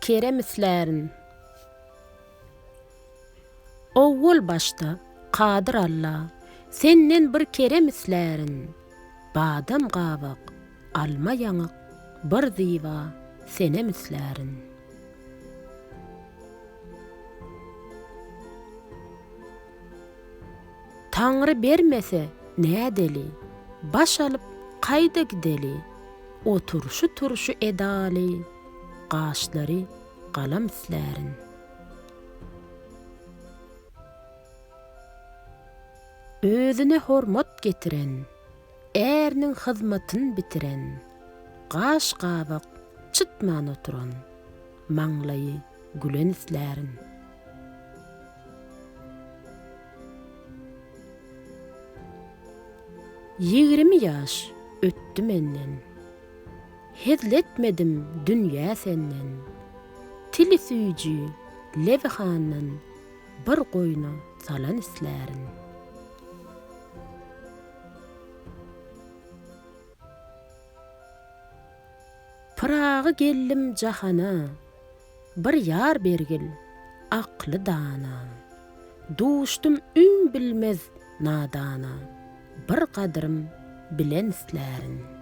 kerem islärin. Owwal başda, Kadyr Alla, senden bir kerem islärin. Badam gabak, alma ýaňak, bir zyba senem islärin. Taňry bermese nädeli, baş alyp kaýda gideli, oturşy-turşy edaly, gaşlary galam islärin. Özüne hormat getiren, äriniň hyzmatyn bitiren, gaş-gabak çytman oturan, maňlaýy gülen islärin. 20 ýaş ötdi menden. Hezl etmedim dünýä senden. Tili süýji, lebi handan bir goýna salan islärin. Pyragy geldim jahana, Bir ýar bergil, akly dana. Duşdum üm bilmez nadana, Bir gadrym bilen islärin.